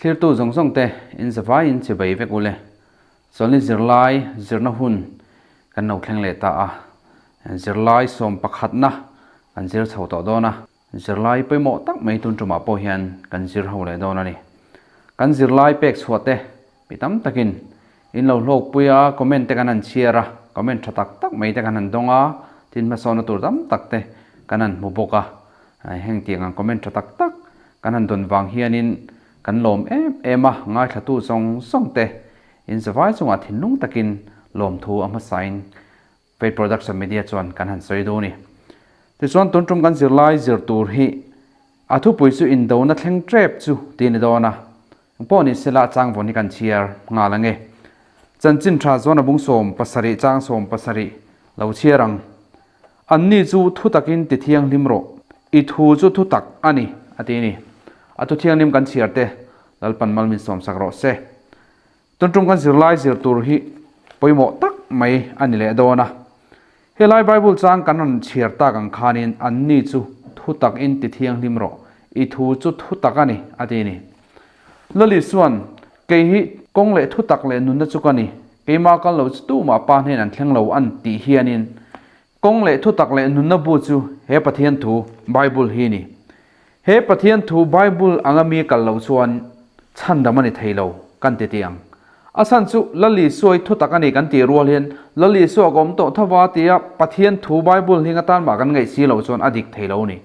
Thlirtu zawng zawng te in zavaiin chibai vek ule. Chawlhni zirlai zirna hun kan lo thleng leh ta a. Zirlai sawm pakhatna kan zir chho tawh dawn a. Zirlai pawimawh tak mai tun tumah pawh hian kan zir ho leh dawn a ni. Kan zirlai pek chhuah te mi tam takin in lo hlawkpui a, comment te kan han chhiar a, comment tha tak tak mai te kan han dawng a, tin hmasawnna tur tam tak te kan han hmu bawk a. Heng tiang ang comment tha tak tak kan han dawn vang hianin kan lawm em em a, ngaithlatu zawng zawng te in zavai chungah thinlung takin lawmthu a hmasain Paid Production Media chuan kan han sawi duh a ni. Tichuan tun tum kan zirlai zir tur hi a thupui chu indona thleng tep chu tih a ni dawn a, engpawh ni sela a chang vawn hi kan chhiar nghal ang e. Chanchin tha chuan a bung 70 chang 70 lo chhiar ang. Anni chu thu takin ti thianghlim rawh, i thu chu thu tak a ni a ti a ni. A thu thianghlim kan chhiar te Lalpan mal min sawmsak rawh se. Tun tum kan zirlai zir tur hi pawimawh tak mai a ni leh dawn a. Helai Bible chang kan rawn chhiar tak ang khanin anni chu thu tak in ti thianghlim rawh, i thu chu thu tak a ni, a ti a ni. Lali chuan, Kei hi kawng leh thu tak leh nunna chu ka ni, keimah kal lo chu tumah pa hnen an thleng lo an tih hianin kawng leh thu tak leh nunna bu chu he Pathian thu, Bible, hi a ni. He Pathian thu Bible anga mi kal loh chuan chhandam a ni thei lo kan ti tih ang. A chhan chu Lal Isuai thutak a ni kan tih rual hian Lal Isua ka awm tawh thova tia Pathian thu Bible hling atan mah kan ngaih si loh chuan a dik thei lo a ni.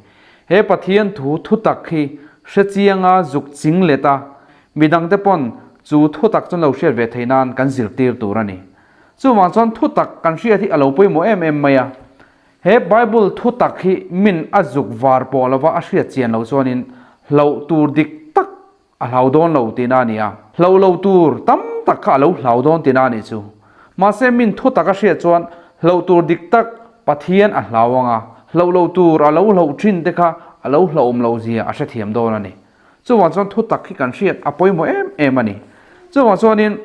He Pathian thu thutak hi hre chianga zuk ching let a, midangte pawn chu thutak chuan lo hriat ve thei nan kan zirtir tur a ni. Chuvang chuan thutak kan hriat hi a lo pawimawh em em mai a. He Bible thu tak hi min a zuk var pawh lova a hriat chian loh chuanin hloh tur dik tak a hlau dawn lo tihna a ni a. Hloh lo tur tam tak kha a lo hlau dawn tihna a nih chu. Mahse min thu tak a hriat chuan hloh tur dik tak Pathian a hlau ang a, hloh lo tur a lo hloh thin te kha a lo hlauhawm lo zia a hrethiam dawn a ni. Chuvang chuan thu tak hi kan hriat a pawimawh em em a ni. Chuvang chuanin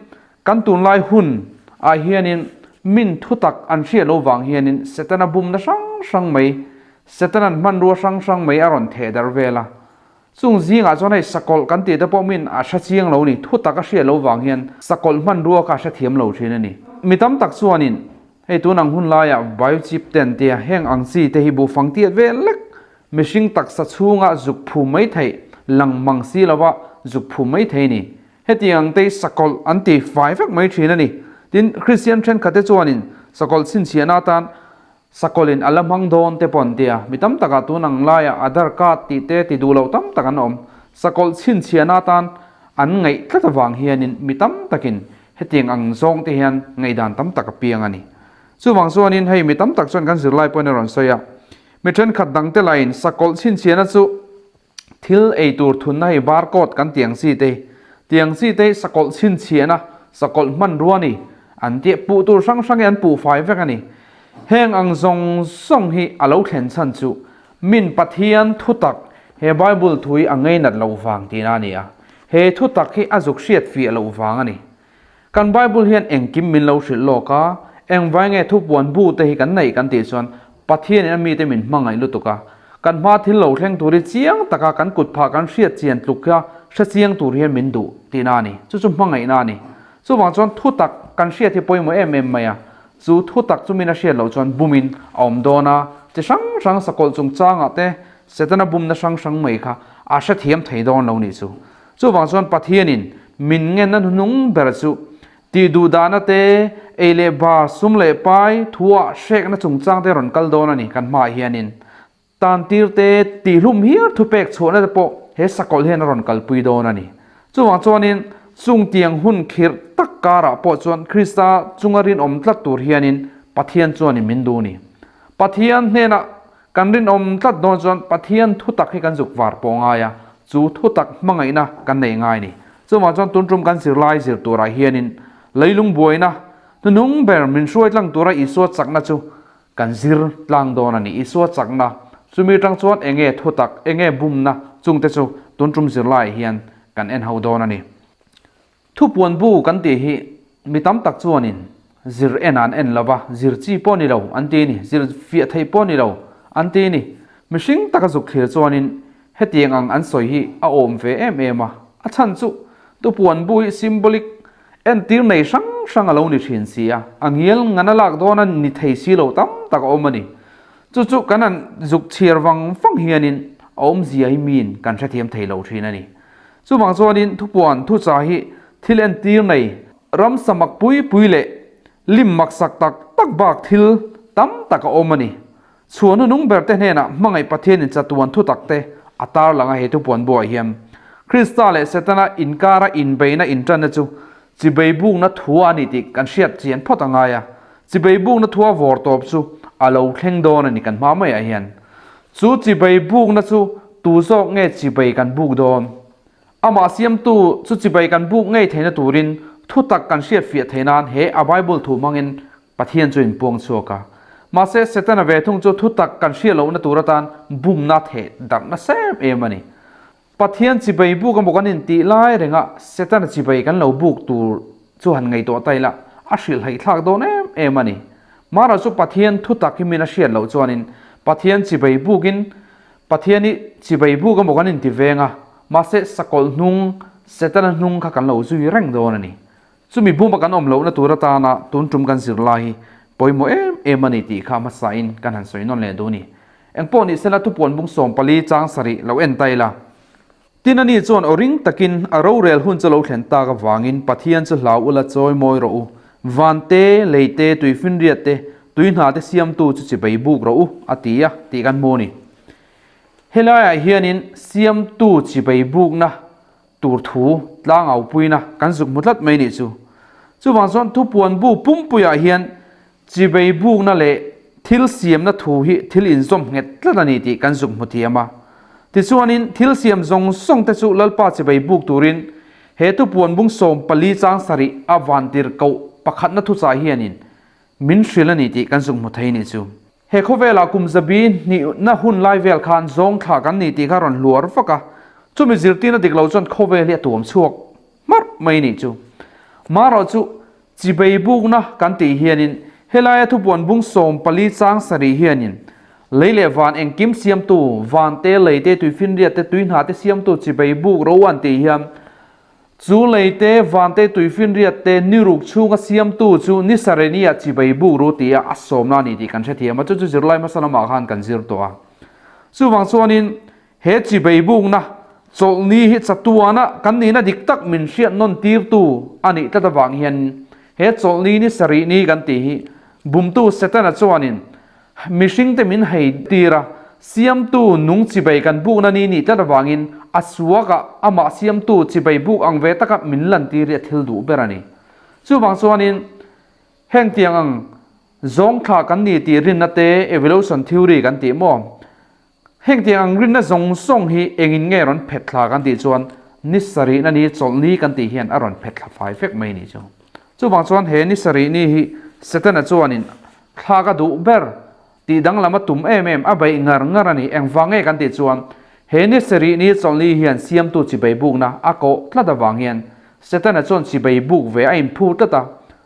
Kan tunlai hun ah hianin min thutak an hriat lo vang hianin Setana bumna hrang hrang mai, Setana'n hmanrua hrang hrang mai a rawn theh darh vel a. Chung zingah chuan hei sakawlh kan tih te pawh min a hre chiang lo ni, thutak a hriat lo vang hian sakawlh hmanrua kha a hrethiam lo thin a ni. Mi tam tak chuanin hei tun ang hun laiah biochip te an tia, heng ang chi te hi buhfang tiat vel lek mihring taksa chhunga zuk phum mai theih, lang mang si lova zuk phum mai thei a ni. Hetiang te hi sakawlh an ti fai vek mai thin a ni. Tin, Kristian thenkhatte chuanin sakawlh chhinchhiahna atan sakawlhin a la hmang dawn te pawh an ti a. Mi tam takah tun ang laiah Aadhaar card tih te ti duh loh tam tak an awm. Sakawlh chhinchhiahna atan an ngaih tlat avang hianin mi tam takin hetiang ang zawng te hian ngaihdan tam tak a piang a ni. Chuvang chuanin hei mi tam tak chuan kan zirlai pawhin a rawn sawi a, mi thenkhat dangte lahin sakawlh chhinchhiahna chu Thil ei tur thunna hei barcode kan tih ang chi te hi, tiang chi te hi sakawlh chhinchhiahna, sakawlh hmanrua a ni. An tih puh tur hrang hrang hi an puh fai vek a ni. Heng ang zawng zawng hi a lo thlen chhan chu min Pathian thutak he Bible thu hi a ngeinat loh vang tihna a ni a. He thutak hi a zuk hriat fiah loh vang a ni. Kan Bible hian engkim min lo hrilh lawk a, engvai nge thupuan bu te hi kan neih kan tih chuan Pathianin a mite min hmangaih lutuk a, kan hma thil lo thleng tur hi chiang taka kan kut phah kan hriat chian tluk kha hre chiang tur hian min duh tihna a ni. Chu chu hmangaihna a ni. Chuvang chuan thutak kan hriat hi pawimawh em em mai a, chu thutak chu min a hriat loh chuan bumin a awm dawn a, chi hrang hrang sakawlh chungchangah te Setana bumna hrang hrang mai kha a hrethiam thei dawn lo nih chu. Chuvang chuan Pathianin min ngenna hnuhnung ber chu tih duh dahna te, ei leh bar, sum leh pai, thuah hrekna chungchang te rawn kal dawn a ni kan hmaah hianin. Tantir te, tihhlum hial thupek chhuahna te pawh he sakawlh hian a rawn kalpui dawn a ni. Chuvang chuanin chung tiang hun khirh tak karah pawh chuan Krista chunga rinawm tlat tur hianin Pathian chuanin min duh a ni. Pathian hnenah Kan rinawm tlat dawn chuan Pathian thutak hi kan zuk var pawh ngai a, chu thutak hmangaihna kan nei ngai a ni. Chuvang chuan tun tum kan zirlai zir turah hianin leilung buaina hnuhnung ber min hruai tlang tura Isua chakna chu kan zir tlang dawn a ni. Isua chakna chumi atang chuan enge thutak, enge bumna chungte chu tun tum zirlaiah hian kan en ho dawn a ni. Thupuan bu kan tih hi mi tam tak chuanin zir en an en lova, zir chi pawh ni lo an ti ni, zir fiah theih pawh ni lo an ti ni. Mihring taka zuk thlir chuanin hetiang ang an sawi hi a awm ve em em a, a chhan chu Tupuan bu hi symbolic entir nei hrang hrang a lo ni thin si a, a ngial ngan a lak dawn a ni thei si lo tam tak a awm a ni. Chu chu kan han zuk chhiar vang vang hianin a awmzia hi miin kan hrethiam thei lo thin a ni. Chuvang chuanin thupuan thucha hi thil entir nei ramsa mak pui pui leh lim maksak tak tak bak thil tam tak a awm a ni. Chhuah hnunung ber te hnenah hmangaih Pathianin chatuan thutak te a tarlang a he thupuan buah hian Krista leh Setana inkara inbeihna intanna chu chibei bukna thua a ni tih kan hriat chian phawt a ngai a. Chibei bukna thua vawr tawp chu a lo thleng dawn a ni kan hma maiah hian. Chu chibei bukna chu tu zawk nge chibei kan buk dawn? Amah siamtu chu chibei kan buk ngei theihna turin thutak kan hriatfiah theih nan he a Bible thu hmangin Pathian chu inpuang chhuak a. Mahse, Setana ve thung chu thutak kan hriat lohna tur atan bumna theh darh nasa em em a ni. Pathian chibei buk emaw kan intih lai renga Setana chibei kan lo buk tur chu han ngaihtuah ta ila, a hrilhhaih thlak dawn em em a ni. Mara chu Pathian thutak hi min a hriat loh chuanin Pathian chibei bukin Pathian i chibei buk emaw kan inti veng a, mahse sakawlh hnung, Setana hnung kha kan lo zui reng dawn a ni. Chumi buma kan awm lohna tur atana tun tum kan zir lai hi pawimawh em em a ni tih kha hmasain kan han sawi nawn leh duh a ni. Engpawh nih sela thupuan bung 14 chang sarih lo en ta ila. Tin ani chuan aw ring takin a rorel hun chu lo thlen tak avangin Pathian chu hlau ula chawi mawi rawh u, van te, lei te, tuifinriat te, tui hna te siamtu chu chibei buk rawh u a ti a tih kan hmu a ni. Helaiah hianin siamtu chibei bukna tur thu tlangaupuina kan zuk hmu tlat mai nih chu. Chuvang chuan thupuan bu pumpuiah hian chibei bukna leh thil siamna thu hi thil inzawm nghet tlat a ni tih kan zuk hmu thiam a. Tichuanin thil siam zawng zawng te chu Lalpa chibei buk turin he thupuan bung 14 chang sarih a vantir koh pakhatna thuchah hianin min hrilh a ni tih kan zuk hmu thei nih chu. He khawvelah kum zabi hnihna hun lai vel khan zawng thlah kan ni tih kha rawn hluar vak a, chumi zirtirna dik lo chuan khawvel hi a tuam chhuak hmarh mai nih chu. Marawh chu chibei bukna kan tih hianin helaia thupuan bung 14 chang sarih hianin lei leh van engkim siamtu, van te, lei te, tuifinriat te, tuihna te siamtu chibei buk ro an tih hian Chu leite, vante, tuifinriat te, ni ruk chhunga siamtu chu ni sarenia chibei buk ru tia a sawmna a ni tih kan hrethiam a, chu chu zirlai hmasa lamah khan kan zir tawh a. Chuvang chuanin he chibei bukna chawlhni hi chatuana kan nihna dik tak min hriat nawn tirtu a nih tlat avang hian he chawlhni ni sarih ni kan tih hi bumtu Setana chuanin Mihringte min hei tir a, siamtu nung chibei kan bukna ni nih tlat avangin a suakah amah siamtu chibei buk ang ve taka min lantir hi a thil duh ber a ni. Chuvang chuanin heng tiang ang zawng thla kan ni tih rinna te evolution theory kan tih maw? Heng tiang ang rinna zawng zawng hi engin nge rawn phet thla kan tih chuan ni sarihna ni chawlhni kan tih hian a rawn phet thla fai vek mai ni chu. Chuvang chuan he ni sarih ni hi Setana chuanin thla ka duh ber tih danglam a tum em em a beih ngar ngar a ni. Engvang nge kan tih chuan he ni sarih ni chawlhni hian siamtu chibei bukna a kawh tlat avang hian Setana chuan chibei buk ve a inphu tlat a.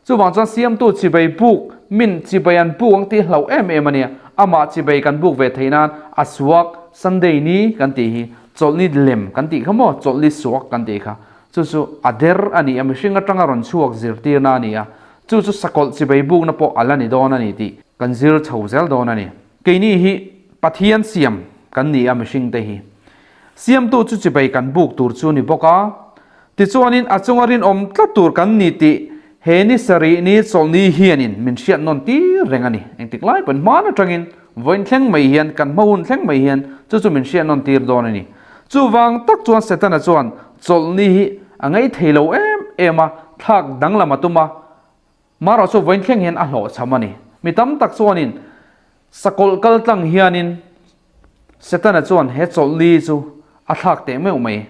Chuvang chuan siamtu chibei buk min chibei an buk ang tih hlauh em em a nia. Amah chibei kan buk ve theih nan a suak Sunday ni kan tih hi chawlhni lem kan tih kha maw chawlhni suak kan tih kha chu chu a der a ni a mihring atanga rawn chhuak zirtirna a ni a chu chu sakawlh chibei bukna pawh a la ni dawn a ni tih kan zir chho zel dawn a ni. Keini hi Pathian siam kan ni a mihring te hi siamtu chu chibei kan buk tur chu ni bawk a. Tichuanin a chunga rinawm tlat tur kan ni tih he ni sarih ni chawlhni hianin min hriat nawn tir reng a ni. Engtik lai pawn hman atangin vawiin thleng mai hian kan hma hun thleng mai hian chu chu min hriat nawn tir dawn a ni. Chuvang tak chuan Setana chuan chawlhni hi a ngei thei lo em em a, thlak danglam a tum a, marawh chu vawiin thleng hian a hlawhchham a ni. Mi tam tak chuanin sakawlh kal tlang hianin Setana chuan he chawlhni chu a thlak teh meuh mai.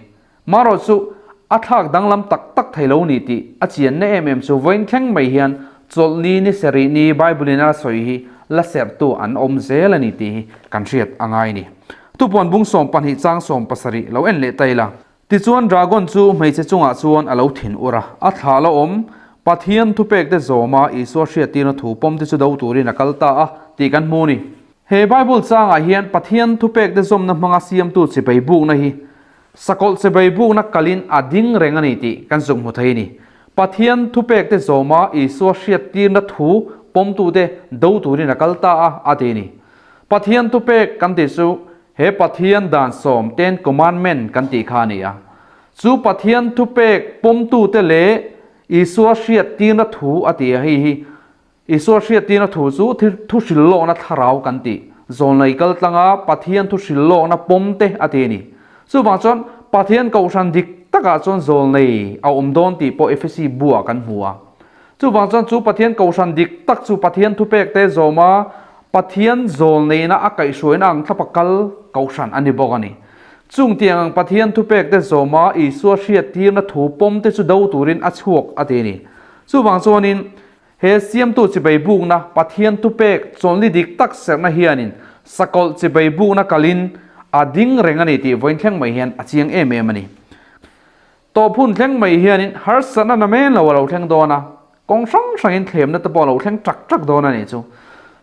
Marawh chu a thlak danglam tak tak thei lo ni tih a chianna em em chu vawiin thleng mai hian chawlhni ni serih ni Bible-in a sawi hi la serhtu an awm zel a ni tih hi kan hriat a ngai ni. Tupuan bung 12 chang 17 lo en leh ta ila. Tichuan dragon chu hmeichhe chungah chuan a lo thin ur a, a thlah la awm. Pathian thupekte zawma Isua hriattirna thu pawmte chu do turin a kal ta a tih kan hmu ni. He Bible changah hian Pathian thupekte zawmna hmanga siamtu chipei bukna hi. Sakawlh chibai bukna kalin a ding reng a ni tih kan zuk hmu thei a ni. Pathian thupekte zawma Isua hriattirna thu pawmtute do turin a kal ta a, a ti a ni. Pathian thupek kan tih chu he Pathian dan sawm, Ten Commandment, kan tih kha a ni a. Chu Pathian thupek pawmtute leh Isua hriattirna thu a ti a, hei hi Isua hriattirna thu chu thu hrilhlawkna thlarau kan tih, zawnlei kal tlanga Pathian thu hrilhlawkna pawm te a ti a ni. Chuvang chuan Pathian kohhran dik takah chuan zawnlei a awm dawn tih pawh Efesi buah kan hmu a. Chuvang chuan chu Pathian kohhran dik tak chu Pathian thupek te zawma Pathian zawlneihna a kaihhruaina ang thlapa kal kohhran a ni bawk a ni. Chung tiang ang Pathian thupek te zawma Isua hriattirna thu pawm te chu do turin a chhuak a ti a ni. Chuvang chuanin He siamtu chibai bukna Pathian thupek chawnli dik tak serhna hianin sakawlh chibai bukna kalin a ding reng a ni tih vawiin thleng mai hian a chiang em em a ni. Tawp hun thleng mai hianin harsatna na men lo a lo thleng dawn a, kawng hrang hrangin thlemna te pawh a lo thleng ṭak ṭak dawn a nih chu.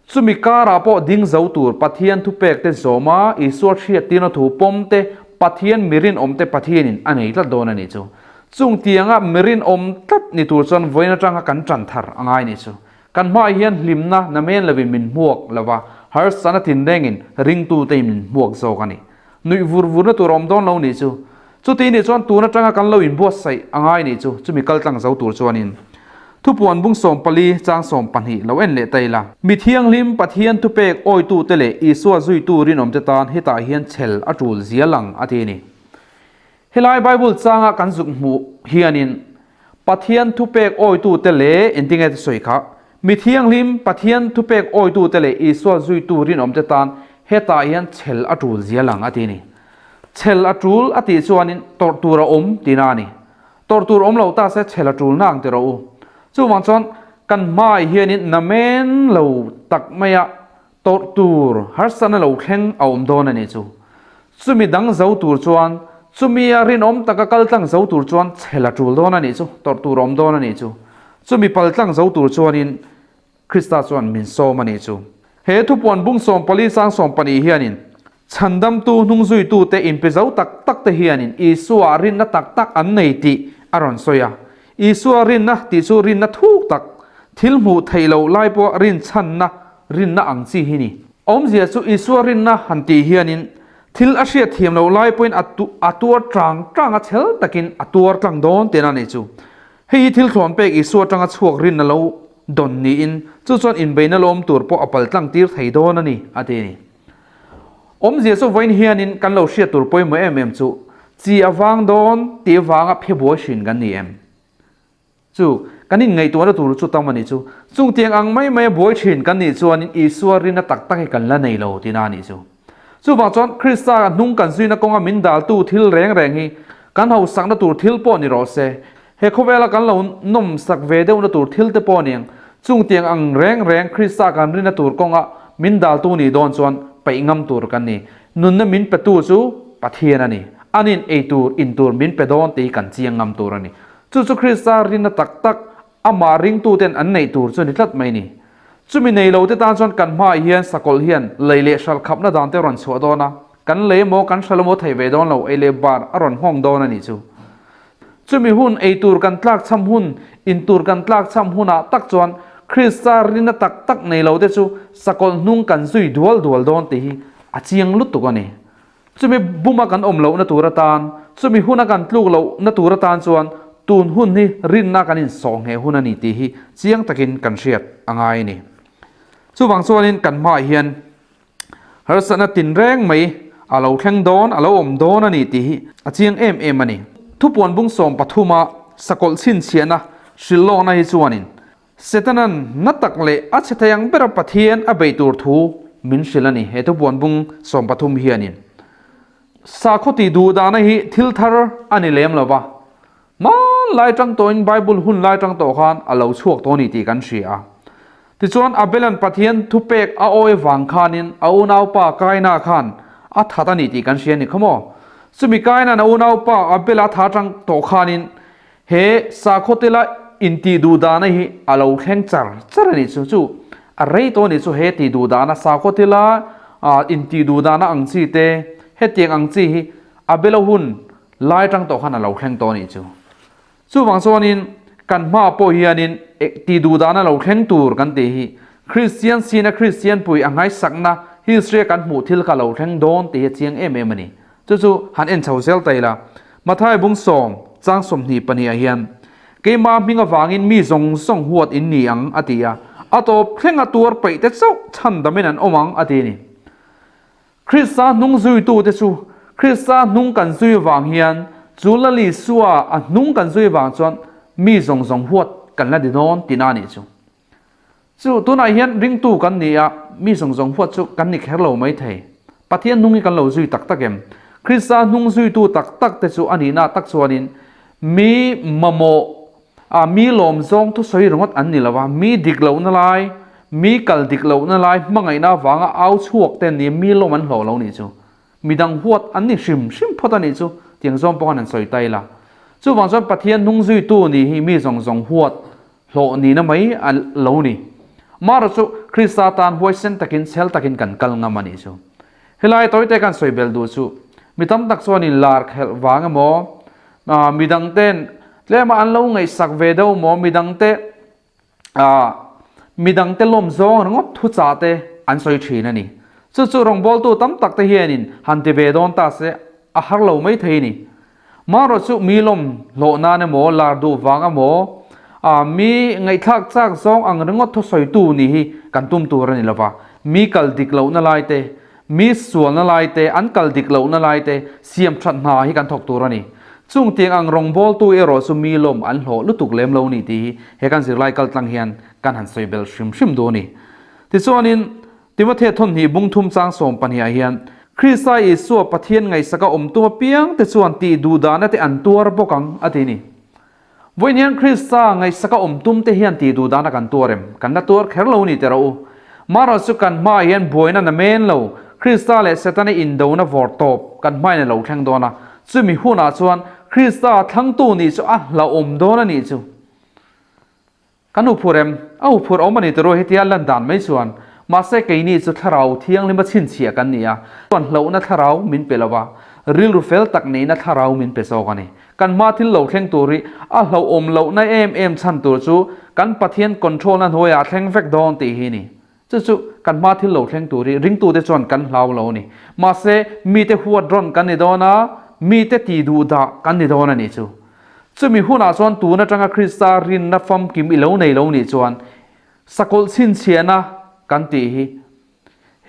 Chumi karah pawh ding zo tur Pathian thupek te zawma Isua hriattirna thu pawm te Pathian mi rinawm te Pathianin a nei tlat dawn a nih chu. Chung tianga mi rinawm tlat ni tur chuan vawiin atanga kan tan thar a ngai ni chu. Kan hmaah hian hlimna namen lovin min hmuak lova, harsatna tinrengin ringtute in min hmuak zawk a ni. Nuih vur vurna tur a awm dawn lo ni chu. Chuti nih chuan tun atanga kan lo inbuatsaih a ngai ni chu, chumi kal tlang zo tur chuanin. Thupuan bung 14 chang 12 lo en leh ta ila. Mi thianghlim Pathian thupek awitute leh Isua zuitu rinawmte tan hetah hian chhel a tul zia lang a ti a ni. Helai Bible changa kan zuk hmuh hianin Pathian thupek awitute leh engtinge te sawi kha, Mi thianghlim Pathian thupek awitute leh Isua zuitu rinawmte tan hetah hian chhel a tul zia lang a ti a ni. Chhel a tul a tih chuanin tawrh tur a awm tihna a ni. Tawrh tur awm lo ta se chhel a tul na ang ti rawh u. Chuvang chuan kan hmai hianin namen lo tak maia Tawrh tur harsatna lo thleng a awm dawn a ni chu. Chumi dang zo tur chuan, chumi a rinawm taka kal tlang zo tur chuan chhel a tul dawn a nih chu, tawrh tur a awm dawn a nih chu. Chumi pal tlang zo tur chuanin Krista chuan min sawm a nih chu. He thupuan bung 14 sang 12 hianin Chhandamtu hnungzuitute inpe zo tak takte hianin Isua rinna tak tak an nei tih a rawn sawi a. Isua rinna tih chu rinna thuk tak, thil hmuh theih loh lai pawha rinchhanna rinna ang chi hi ni. Awmzia chu Isua rinna han tih hianin thil a hriat thiam loh lai pawhin a a tuar tang tang a chhel takin a tuar tlang dawn tihna a ni chu. Hei hi thil thlawn pek Isua atanga chhuak rinna lo dawn niin chu chuan inbeihna lawm tur pawh a pal tlang tir thei dawn a ni, a ti a ni. Awmzia chu vawiin hianin kan lo hriat tur pawimawh em em chu chi a vang dawn tih avanga phe buai hrin kan ni em? Chu kan inngaihtuahna tur chu tam a nih chu. Chungtiang ang mai maia buai thin kan nih chuanin Isua rinna tak tak hi kan la nei lo tihna a nih chu. Chuvang chuan Krista hnung kan zuina kawnga min daltu thil reng reng hi kan hausakna tur thil pawh ni rawh se. He khawvela kan lo nawmsak ve deuhna tur thil te pawh aniang, chungtiang ang reng reng Krista kan rinna tur kawnga min daltu nih dawn chuan paih ngam tur kan ni. Nunna min petu chu Pathian a ni. Anin ei tur, in tur min pe dawn tih hi kan chiang ngam tur a ni. Chu chu Krista rinna tak tak, amah ringtuten an neih tur chu a ni tlat mai ni. Chumi nei lo te tan chuan kan hmaah hian sakawlh hian lei leh hral khapna dan te rawn chhuah dawn a, kan lei emaw kan hral emaw thei ve dawn lo, ei leh bar a rawn nghawng dawn a nih chu. Chumi hun ei tur kan tlak cham hun, in tur kan tlak cham hunah tak chuan Krista rinna tak tak nei lo te chu sakawlh hnung kan zui dual dual dawn tih hi a chiang lutuk a ni. Chumi buma kan awm lohna tur atan, chumi huna kan tluk lohna tur atan chuan tun hun hi rinna kan insawh ngheh hun a ni tih hi chiang takin kan hriat a ngai a ni. Chuvang chuanin kan hmaah hian Harsatna tinreng mai a lo thleng dawn, a lo awm dawn a ni tih hi a chiang em em a ni. Thupuan bung 13 a sakawlh chhinchhiahna hrilhlawkna hi chuanin Setana'n na tak leh a chhe thei ang bera Pathian a beih tur thu min hrilh a ni. He thupuan bung 13 hianin sakhaw tih duh dahna hi thil thar a ni lem lo va, Hmanlai tang tawhin Bible hun lai tang tawh khan a lo chhuak tawh a ni tih kan hria a. Tichuan Abela'n Pathian thupek a awi vang khanin a unaupa Kaina khan a that a ni tih kan hria a ni kha maw? Chumi Kaina'n a unaupa Abela a tha tang tawh khanin he sakhaw tela intih duh dahna hi a lo thleng char char a nih chu. Chu a rei tawh a nih chu he tih duh dahna sakhaw tela intih duh dahna ang chi te hetiang ang chi hi Abela hun. lai tang tawh khan a lo thleng tawh a nih chu. Chuvang chuanin kan hmaah pawh hianin ti duh dana lo thleng tur kan tih hi Kristian sina Kristian pui a nghaisakna history a kan hmuh thil kha lo thleng dawn tih hi a chiang em em a ni. Chu chu han en chho zel ta ila. Mathai bung sawm chang 22 ah hian Keimah hming avangin mi zawng zawng huat in ni ang a ti a, a tawp thleng a tuar peih te chauh chhandamin an awm ang a ti a ni. Krista hnung zuitute chu Krista hnung kan zui vang hian chu Lal Isua a hnung kan zui vang chuan mi zawng zawng huat kan la ni dawn tihna a nih chu. Chu tunah hian ringtu kan ni a, mi zawng zawng huat chu kan ni kher lo mai thei. Pathian hnung hi kan lo zui tak tak em? Krista hnung zuitu tak tak te chu a nihna tak chuanin mi mamawh a, mi lawm zawng thusawi ringawt an ni lo a, mi dik lohna lai, mi kal dik lohna lai hmangaihna avanga au chhuak te an ni a, mi lawm an hlawh lo nih chu. Midang huat an ni hrim hrim phawt a nih chu, tiang zawng pawh khan an sawi ta ila. Chuvang chuan Pathian hnung zuitu nih hi mi zawng zawng huat hlawh nihna mai a lo ni. Amaherawh chu Krista tan huaisen takin chhel takin kan kal ngam a nih chu. Helai tawite kan sawi belh duh chu mi tam tak chuanin lar khelh vang emaw, midangte'n tlema an lo ngaihsak ve deuh maw, midangte midangte lawm zawng ringawt thuchah te an sawi thin a ni. Chu chu rawngbawltu tam tak te hianin han ti ve dawn ta se a har lo mai thei a ni. Marawh chu mi lawm hlawh nan emaw, lar duh vang emaw, mi ngaihthlak chak zawng ang ringawt thusawitu nih hi kan tum tur a ni lova. Mi kal dik lohna lai te, mi sualna lai te, an kal dik lohna lai te siam that hna hi kan thawk tur a ni. Chung tiang ang rawngbawltu erawh chu mi lawm an hlawh lutuk lem lo ni tih hi he kan zirlai kal tlang hian kan han sawi bel hrim hrim duh a ni. Tichuanin, Timothea thawnhnih bung thum chang 12 ah hian, Krista Isua Pathian ngaihsaka awm tum apiang te chuan tih duh dahna te an tuar bawk ang, a ti ni. Vawiin hian Krista ngaihsaka awm tum te hian tih duh dahna kan tuar em? Kan la tuar kher lo ni teh rawh u. Marawh chu kan hmaah hian buaina na men lo, Krista leh Setana indona vawr tawp kan hmain a lo thleng dawn a, chumi hunah chuan Krista thlangtu nih chu a hlauhawm dawn a nih chu. Kan uphur em? A uphur awm a ni tiraw hetia lan dan mai chuan. Mahse keini chu thlarau thianghlim a chhinchhiah kan ni a, chuan hlauhna thlarau min pe lo va, rilru fel tak neihna thlarau min pe zawk a ni. Kan hma thil lo thleng tur hi a hlauhawm lohna em em chhan tur chu kan Pathian control-na hnuaiah a thleng vek dawn tih hi a ni. Chu chu kan hma thil lo thleng tur hi ringtute chuan kan hlau lo a ni. Mahse, mite huat rawn kan ni dawn a, mite ti duh dah kan ni dawn a nih chu. Chumi hunah chuan tun atanga Krista rinna famkim i lo nei lo nih chuan sakawlh chhinchhiahna kan tih hi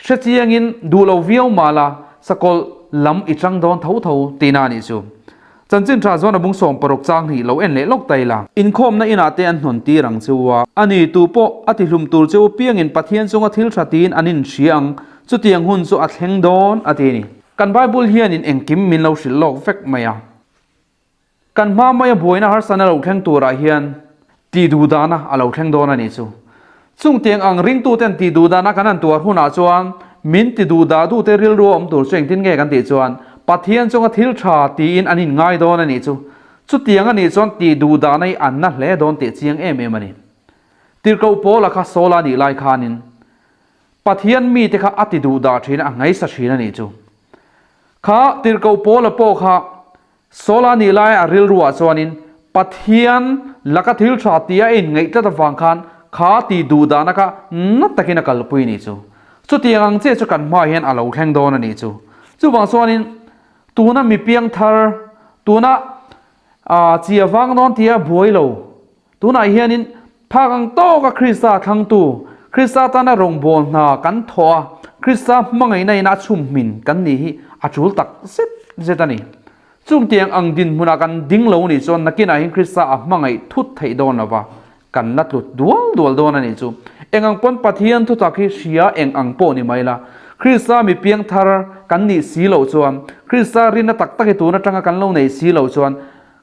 hrechiangin duh lo viau mah la sakawlh lam i chang dawn tho tho tihna a nih chu. Chanchin tha chuan a bung 60 chang hi lo en leh lawk ta ila. Inkhawmna inah te an hnawn tir ang che u a, a ni tu pawh a tihlum tur che u piangin Pathian chunga thil tha tiin an inhria ang, chutiang hun chu a thleng dawn a ti a ni. Kan Bible hianin engkim min lo hrilh lawk vek mai a. Kan hma maia buaina harsana lo thleng turah hian tih duh dana a lo thleng dawn a nih chu. Chungtiang ang ringtuten tih duh dana kan han tuar hunah chuan min ti duh dah duhte rilru a awm tur chu engtin nge kan tih chuan Pathian chunga thil tha tiin an inngai dawn a nih chu. Chutiang a nih chuan tih duh dana hi an na hle dawn tih chiang em em a ni. Tirhkoh Paula kha Saula nih lai khanin Pathian mite kha a ti duh dah thin a, a ngaisa thin a nih chu. Kha Tirhkoh Paula pawh kha Saula nih lai a rilruah chuanin Pathian laka thil tha tia a inngaih tlat avang khan kha tih duh dahna kha na takin a kalpui nih chu. Chutiang ang chiah chu kan hmaah hian a lo thleng dawn a nih chu. Chuvang chuanin tuna mi piang thar, tuna chi a vang dawn tia buai lo, tunah hianin phak ang tawka Krista thlangtu, Krista tana rawngbâwl hna kan thawh a, Krista hmangaihna ina a chhumhmin kan nih hi a ṭul tak zet zet a ni. Chungtiang ang dinhmunah kan ding lo nih chuan nakinah hian Krista a hmangaih thut theih dawn lo va, kan la tlut dual dual dawn a nih chu. Eng ang pawn Pathian thutak hi hria eng ang pawh ni mai la, Krista mi piang thar kan nih si loh chuan, Krista rinna tak tak hi tun atanga kan lo neih si loh chuan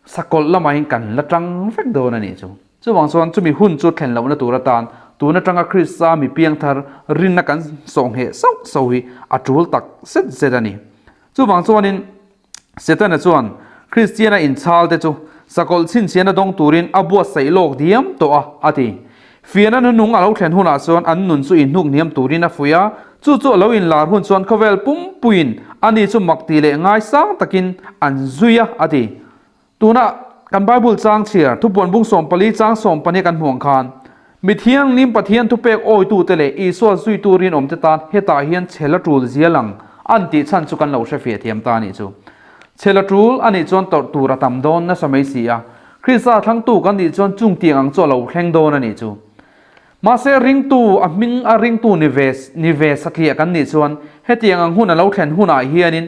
sakawlh lamah hian kan la tang vek dawn a nih chu. Chuvang chuan chumi hun chu thlen lohna tur atan tun atanga Krista mi piang thar rinna kan sawhngheh sauh sauh hi a tul tak zet zet a ni. Chuvang chuanin Setana chuan Kristiana inchhalte chu sakawlh chhinchhiahna dawng turin a buatsaih lawk diam tawh a, a ti. Fiahna nunung a lo thlen hunah chuan an nun chu inhnuk hniam turin a fuih a. Chu chu a lo inlar hun chuan khawvel pumpuiin ani chu mak ti leh ngaisang takin an zui a, a ti. Tuna kan Bible chang chhiar thupuan bung 14 chang 12 kan hmuh ang khan, Mi thianghlim Pathian thupek awitute leh Isua zuitu rinawmte tan hetah hian chhel a tul zia lang an tih chhan chu kan lo hre fiah thiam ta a nih chu. Chhel a tul a nih chuan tawrh tur a tam dawn nasa mai si a, Krista thlangtu kan nih chuan chung tiang ang chu a lo thleng dawn a nih chu. Mahse ringtu a hming a ringtu ni ve ni ve satliah kan nih chuan hetiang ang hun a lo thlen hunah hianin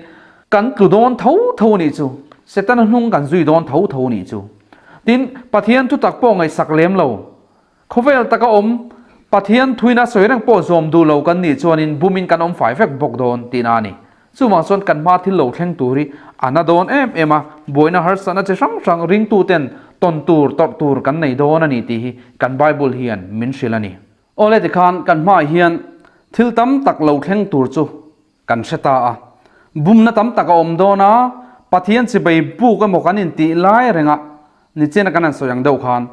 kan tlu dawn tho tho nih chu, Setana hnung kan zui dawn tho tho nih chu. Tin, Pathian thutak pawh ngaihsak lem lo, khawvel taka awm Pathian thuina sawi reng pawh zawm duh lo kan nih chuanin bumin kan awm fai vek bawk dawn tihna a ni. Chuvang chuan kan hma thil lo thleng tur hi a na dawn em em a, buaina harsatna chi hrang hrang ringtuten tawn tur tawrh tur kan nei dawn a ni tih hi kan Bible hian min hrilh a ni. Awle tikhan kan hmaah hian thil tam tak lo thleng tur chu kan hre ta a, bumna tam tak a awm dawn a, Pathian chibai buk emaw kan intih lai renga nichina kan han sawi ang deuh khan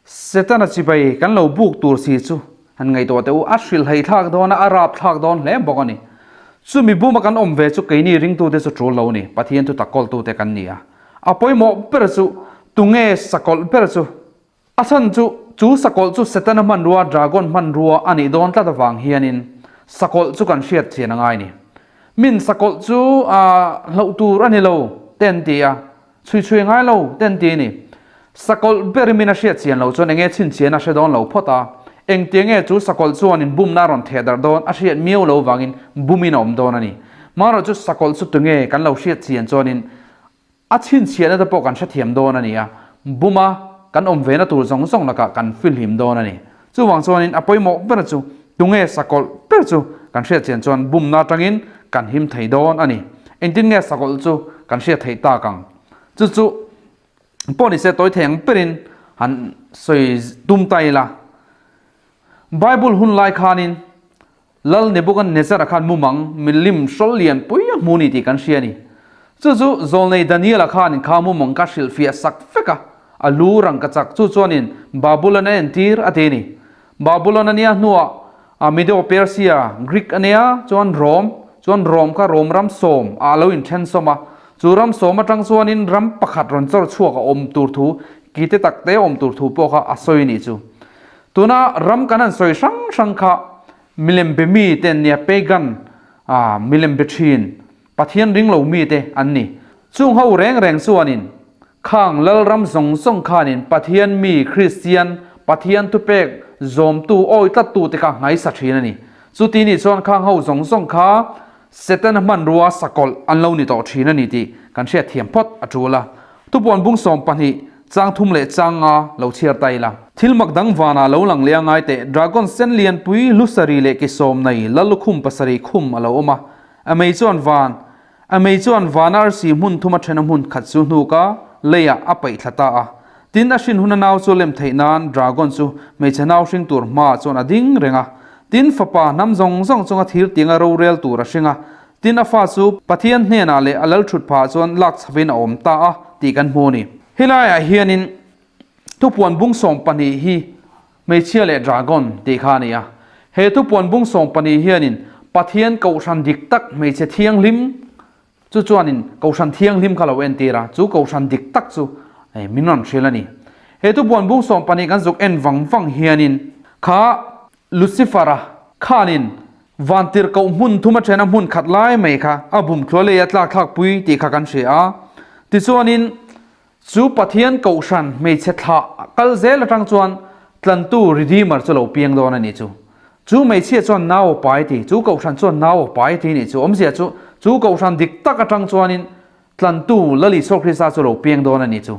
Setana chibai kan lo buk tur si chu han ngaihtuah teh u, a hrilhhei thlak dawn a, a rap thlak dawn hle bawk a ni. Chumi buma kan awm ve chu keini ringtute chu tul lo a ni, Pathian chu takkawltute kan ni a. A pawimawh ber chu tunge sakawlh ber chu? A chhan chu, chu sakawlh chu Setana hmanrua, dragon hmanrua a nih dawn tlat avang hianin sakawlh chu kan hriat chian a ngai ni. Min sakawlh chu a hlauh tur a ni lo te an ti a, chhui chhui a ngai lo te an ti a ni. Sakawlh ber min a hriat chian lo chuan enge chhinchhian a hre dawn lo phawt a, engtia nge chu sakawlh chuanin bumna a rawn theh darh dawn a hriat miau lo vangin bumin a awm dawn a ni. Marawh chu sakawlh chu tunge kan lo hriat chian chuanin A chhinchhiahna te pawh kan hrethiam dawn a ni a, buma kan awm vena tur zawng zawng lakah kan filhim dawn a ni. Chuvang chuanin a pawimawh ber chu tunge sakawlh ber chu kan hriatchian chuan bumna atangin kan him thei dawn a ni. Engtin nge sakawlh chu kan hriat theih tak ang? Chu chu pawh nise tawi thei ang berin han sawi tum ta ila. Bible hun lai khanin Lal Nebuchadnezzar-a khan mumang milim hrawl lian pui a hmu ni tih kan hria a ni. Chu chu Zawlnei Daniel-a khanin kha mumang ka hrilhfiah sak vek a, a lu rang ka chak. Chu chuanin Babulon a entir a ti a ni. Babulon a nia hnuah a Medo-Persia, Greek a nia, chuan Rom, chuan Rom kha Rom ram sawm ah a lo inthen sawm a. Chu ram sawm atang chuanin ram pakhat rawn chawr chhuak a awm tur thu, kite takte a awm tur thu pawh kha a sawi a nih chu. Tuna ram kan han sawi hrang hrang kha milem be mi te an nia, pagan, milem be thin, Pathian ring lo mi te an ni. Chung ho reng reng chuanin khang Lalram zawng zawng khanin Pathian mi Kristian, Pathian thupek zawmtu awi tlattu te kha nghaisa thin a ni. Chuti nih chuan khang ho zawng zawng kha Setana hmanrua sakawlh an lo ni tawh thin a ni tih kan hriat thiam phawt a tul a. Thupuan bung 12, chang thum leh chang nga lo chhiar ta ila. Thil mak dang vanah lo lang leh a ngai teh, dragon sen lianpui lusari leh ki sawm nei lallukhum pasarih khum a lo awm a. A mei chuan van A mei chuan van arsi hmun thum a then a hmun khat chu hnuk a, leiah a paih thla ta a. Tin, a hrin huna nau chu lem theih nan dragon chu hmeichhe nau hring tur hmaah chuan a ding reng a. Tin, fapa hnam zawng zawng chunga thir tianga rorel tur a hring a. Tin, a fa chu Pathian hnenah leh a lal thut phah chuan lak chhavin a awm ta a tih kan hmu a ni. Helaiah hianin thupuan bung 12 hi hmeichhia leh dragon tih kha a ni a. He thupuan bung 12 hianin Pathian kohhran dik tak hmeichhe thianghlim Chu chuanin Kohhran Thianghlim kha lo entir a, chu Kohhran dik tak chu min rawn hrilh a ni. He thupuan bung 12 kan zuk en vang vang hianin kha Lucifer-a khanin vantirhkoh hmun thum a then a hmun khat lai mai kha a bumthlua lei a tlakthlak pui tih kha kan hria a. Tichuanin chu Pathian Kohhran hmeichhe thlah kal zel atang chuan tlantu Redeemer chu lo piang dawn a ni chu. Chu hmeichhia chuan nau a pai ti, chu kohhran chuan nau a pai ti nih chu awmzia chu, chu kohhran dik tak atang chuanin tlantu Lal Isua Krista chu lo piang dawn a ni chu.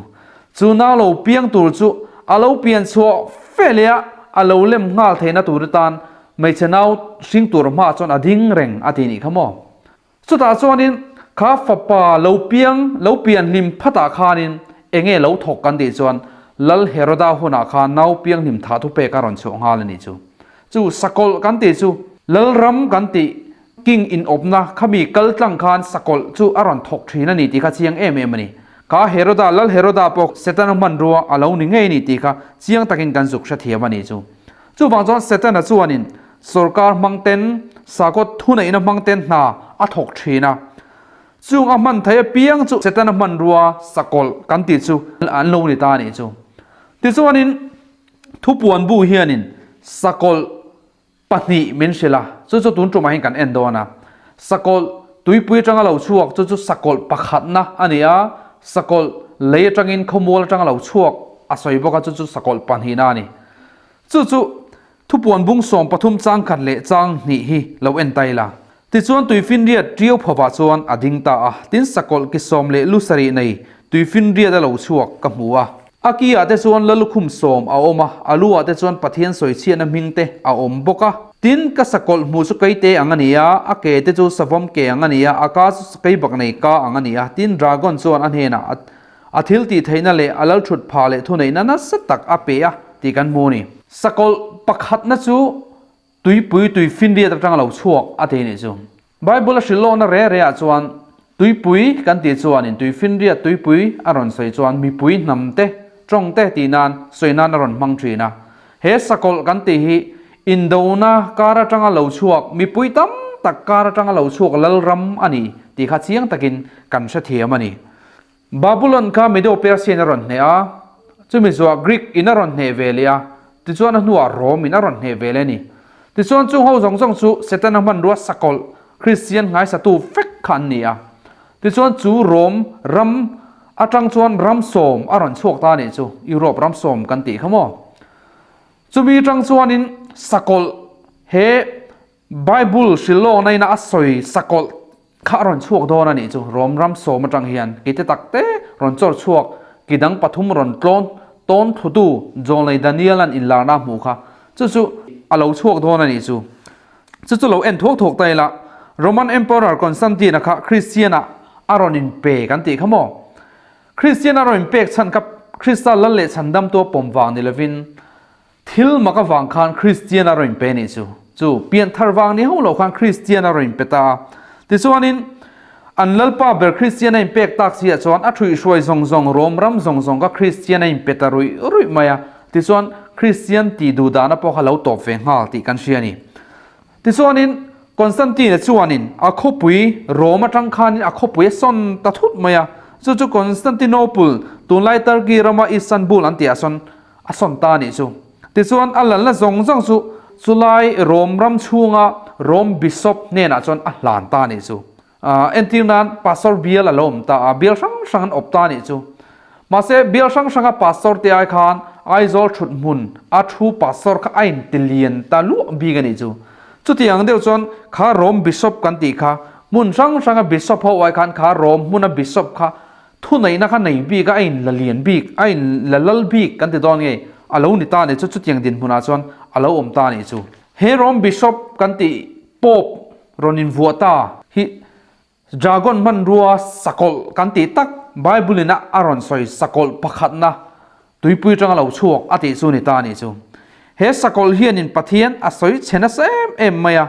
Chu nau lo piang tur chu a lo pian chhuah fe leh a, a lo lem nghal theihna tur atan hmeichhe nau hring tur hmaah chuan a ding reng a ti nih kha maw. Chutah chuanin kha fapa lo piang, lo pian hlim phatah khanin enge lo thawk kan tih chuan Lal Heroda hunah khan nau piang hlim thah thupek a rawn chhuah nghal a nih chu. Chu sakawlh kan tih chu Lalram kan tih king inawpna khami kal tlang khan sakawlh chu a rawn thawk thin a ni tih kha chiang em em a ni. Kha Heroda, Lal Heroda pawh Setana hmanrua a lo ni ngei a ni tih kha chiang takin kan zuk hrethiam a nih chu. Chuvang chuan Setana chuanin. Sorkar hmang ten, sakhaw thuneihna hmang ten hna a thawk thin a. Chung a hman thei apiang chu Setana hmanrua sakawlh kan tih chu an lo ni ta a nih chu. Tichuanin thupuan bu hianin sakawlh pahnih min hrilh a, chu chu tun tumah hian kan en dawn a. Sakawlh tuipui atanga lo chhuak chu chu sakawlh pakhatna a ni a, sakawlh lei atangin khawmual atanga lo chhuak a sawi bawk a, chu chu sakawlh pahnihna a ni. Chu chu thupuan bung 13 chang khat leh chang hnih hi lo en ta ila. Tichuan tuifinriat ṭiau phovah chuan a ding ta a, tin sakawlh ki sawm leh lu sarih nei tuifinriat a lo chhuak ka hmu a. A ki ah te chuan lalukhum sawm a awm a, a lu ah te chuan Pathian sawichhiatna hming te a awm bawk a. Tin, ka sakawlh hmuh chu keite ang a ni a, a ke te chu savawm ke ang a ni a, a ka chu sakeibak nei ka ang a ni a. Tin, dragon chuan a hnenah a a thil tih theihna leh a lal thut phah leh thuneihna nasa tak a pe a tih kan hmu a ni. Sakawlh pakhatna chu Tuipui tui finriat atanga lo chhuak a ti nih chu. Bible a hrilh lawkna re re ah chuan tuipui kan tih chuanin tui finriat tuipui a rawn sawi chuan mipui hnam te, tawng te tih nan sawi nan a rawn hmang thin a. He sakawlh kan tih hi indona kar atanga lo chhuak mipui tam tak kar atanga lo chhuak lalram a ni tih kha chiang takin kan hrethiam a ni. Babulon kha Medo-Persian a rawn hneh a, chumi zuah Greek in a rawn hneh ve leh a, tichuan a hnuah Rome in a rawn hneh ve leh a ni. Tichuan chung ho zawng zawng chu Setana hmanrua sakawlh Kristian nghaisatu vek kha an ni a. Tichuan chu Rome ram atang chuan ram sawm a rawn chhuak ta a nih chu, Europe ram sawm kan tih kha maw. Chumi atang chuanin sakawlh he Bible hrilhlawkna ina a sawi sakawlh kha a rawn chhuak dawn a nih chu, Rom ram sawm atang hian keite tak te rawn chawr chhuak ki dang pathum rawn tlawn tawn thutu Zawlnei Daniel-a'n inlarna a hmuh kha chu chu a lo chhuak dawn a nih chu. Chu chu lo en thuak thuak ta ila, Roman Emperor Constantine-a kha Kristian-ah a rawn inpe kan tih kha maw? Kristian a rawn inpek chhan kha Krista lal leh chhandamtu a pawm vang ni lovin, Thil mak avang khan Kristian a rawn pe nih chu. Chu pianthar vang ni ho lo khan Kristian a rawn pe ta a. Tichuanin, an Lalpa ber Kristian a inpek tak si ah chuan a thuihhruai zawng zawng Rom ram zawng zawng kha Kristian a inpe ta ruih ruih mai a. Tichuan, Kristian tih duh dahna pawh kha lo tawp ve nghal tih kan hria a ni. Tichuanin, Constantine chuanin a khawpui Rome atang khanin a khawpui a sawn ta thut mai a. Chu chu Constantinople, tunlai Turkey rama Istanbul an tih ah sawn a sawn ta a nih chu. Tichuan a lalna zawng zawng chu chulai Rome ram chhunga Rome Bishop hnenah chuan a hlan ta a nih chu. Entir nan Pastor bial a lo awm ta a, bial hrang hrang an awp ta a nih chu. Mahse bial hrang hranga Pastor te ai khan Aizawl thut hmun a thu Pastor kha a inti lian ta luah bik a nih chu. Chutiang deuh chuan kha Rome Bishop kan tih kha hmun hrang hranga Bishop ho ai khan kha Rome hmuna Bishop kha Thuneihna kha nei bik a, a in la lian bik, a in la lal bik kan ti dawn nge, a lo ni ta a nih chu, chutiang dinhmunah chuan a lo awm ta a nih chu. He Rome Bishop kan tih Pope rawn invuah ta hi Dragon hmanrua sakawlh kan tih tak Bible in a a rawn sawi sakawlh pakhatna tuipui atanga lo chhuak a tih chu ni ta a nih chu. He sakawlh hianin Pathian a sawi chhe nasa em em mai a,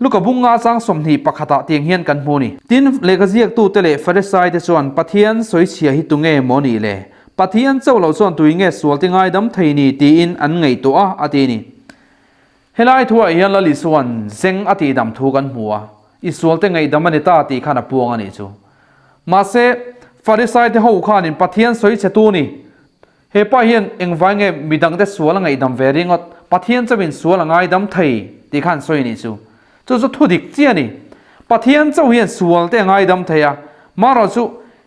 Luka bunga chang 21 ah tiang hian kan hmu a ni. Tin, lehkha ziaktute leh Farisaite chuan Pathian sawichhia hi tunge maw nih le? Pathian chauh loh chuan tui nge sualte ngaidam thei ni tiin an ngaihtuah a, a ti a ni. Helai thuah hian Lal Isua'n zeng a tihdam thu kan hmu a, i sualte ngaihdam a ni ta tih khan a puang a nih chu. Mahse, Farisaite ho khanin Pathian sawichhetu ni He pa hian engvai nge midangte sual a ngaihdam ve ringawt, Pathian chauhin sual a ngaidam thei tih kha an sawi a nih chu. Chu chu thu dik chiah a ni. Pathian chauh hian sual te a ngaidam thei a, marawh chu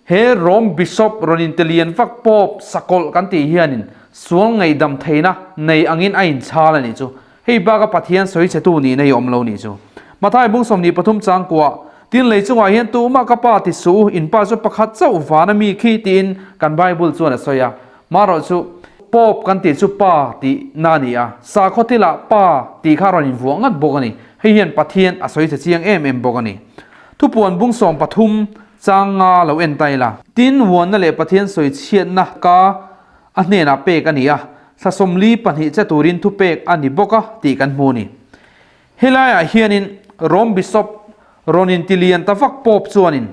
he Rome Bishop rawn intelian vak Pope sakawlh kan tih hianin sual ngaihdam theihna nei angin a inchhal a nih chu. Hei baka Pathian sawi chhetu nihna hi awm lo nih chu. Mathai bung 23 chang kuah, Tin lei chungah hian tumah ka pa ti suh u, in pa chu pakhat chauh vana mi khi tiin kan Bible chuan a sawi a. Marawh chu Pope kan tih chu pa tih na a ni a, sakhaw thilah pa tih kha a rawn invuah ngat bawk a ni. Hei hian Pathian a sawi chhe chiang em em bawk a ni. Thupuan bung 13 chang nga lo en ta ila. Tin, uanna leh Pathian sawi chhiatna ka a hnenah pek a ni a, thla 42 che turin thupek a ni bawk a tih kan hmu a ni. Helaiah hianin Rome Bishop rawn intilian ta vak Pope chuanin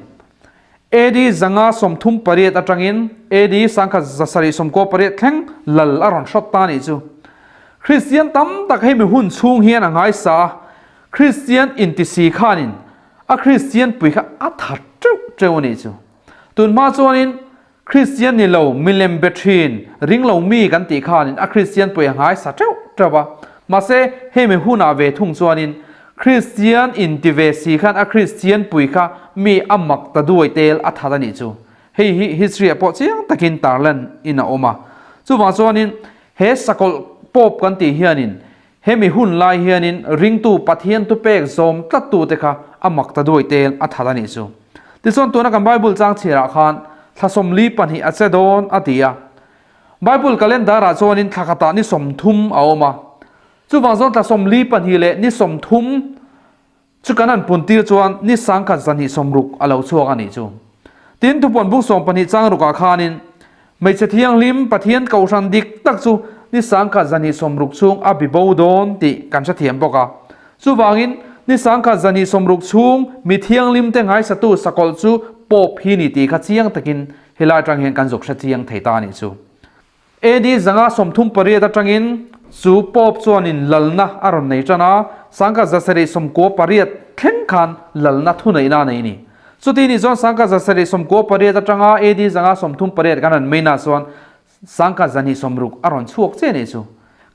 AD 538 atangin AD 1798 thleng lal a rawn hrawt ta a nih chu. Kristian tam tak hei mi hun chhung hian a ngaisa a, Kristian inti si khanin a Kristian pui kha a that teuh teuh a nih chu. Tunhma chuanin Kristian ni lo milem be thin ring lo mi kan tih khanin a Kristian pui a nghaisa teuh teuh a. Mahse, hemi hunah ve thung chuanin Kristian inti ve si khan a Kristian pui kha mi a mak ta duai tel a that a nih chu. Hei hi history ah pawh chiang takin tarlan in a awm a. Chuvang chuanin he sakawlh pawp kan tih hianin hemi hun lai hianin ringtu Pathian thupek zawm tlattute kha a mak ta duai tel a that a nih chu. Tichuan tuna kan Bible chang chhiarah khan thla 42 a che dawn a ti a. Bible calendar ah chuanin thla khatah ni 30 a awm a. Chuvang chuan thla 42 leh ni 30 Chu kan han pun tir chuan ni sangkhat zahnih 60 a lo chhuak a nih chu. Tin, thupuan bung 12 chang rukah khanin hmeichhe thianghlim Pathian kohhran dik tak chu ni sangkhat zahnih 60 chhung a bi bo dawn tih kan hrethiam bawk a. Chuvangin, ni sangkhat zahnih 60 chhung mi thianghlim te ngaisatu sakawlh chu Pope hi ni tih kha chiang takin helai atang hian kan zuk hre chiang thei ta a nih chu. AD 538 atangin chu Pope chuanin lalna a rawn nei tan a, 1798 thleng khan lalna thuneihna a nei a ni. Chuti nih chuan 1798 atanga AD 538 kan han meina chuan 1260 a rawn chhuak chiah nih chu.